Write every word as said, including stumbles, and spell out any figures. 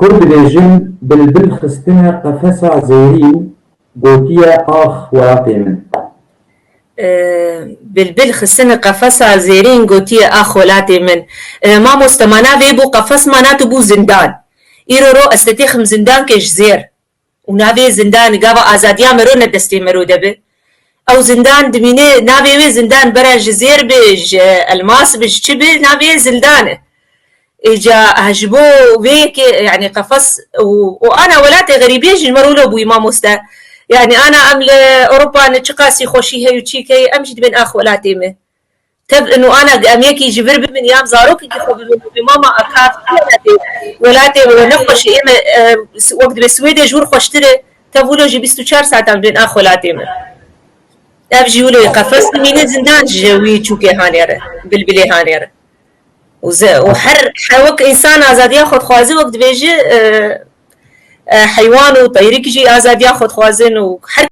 Kur dibêjin, bilbil xistine qefesa zêrîn, gotiye ax welatê min. Ee, bilbil xistine qefesa zêrîn, gotiye ax welatê min. Ee, mamoste, mana vê bû qefes, mana tu bû zindan. Îro ro ez te têxim zindan ke ji zêr. Û navê zindan, gava azadiya mero ne destê mero de bi. Ew zindan dimîne, navê wê zindan bera ji zêr bi, ji elmas bi, ji çi bi, navê zindan e. Êca, ha, ji bo vê yekê, yani qefes û, û ana welatê xerîbiyê jî me rûlo bûyî mamoste. Yani ana em li Ewropa ne çiqasî xweşî heye û çîk heye, em jî dibên ax welatê me. Tev û ana em yekî ji vir bibin ya em zarokekî xwe bibin, bibin mama a kav welatê, welatê me nexweş e, ê me, e, wek dibê Swêdê ji wir xweştir e, tev wilo jî bîst û çar saetan bên ax welatê me. Ev jî wilo qefes dimîne zindan ji wî çûkê hanê re, bilbilê hanê re. Û ze, û her, her wek însan azadiya xwe dixwaze, wek dibêje, e, e, heywan û teyrik jî azadiya xwe dixwazin û her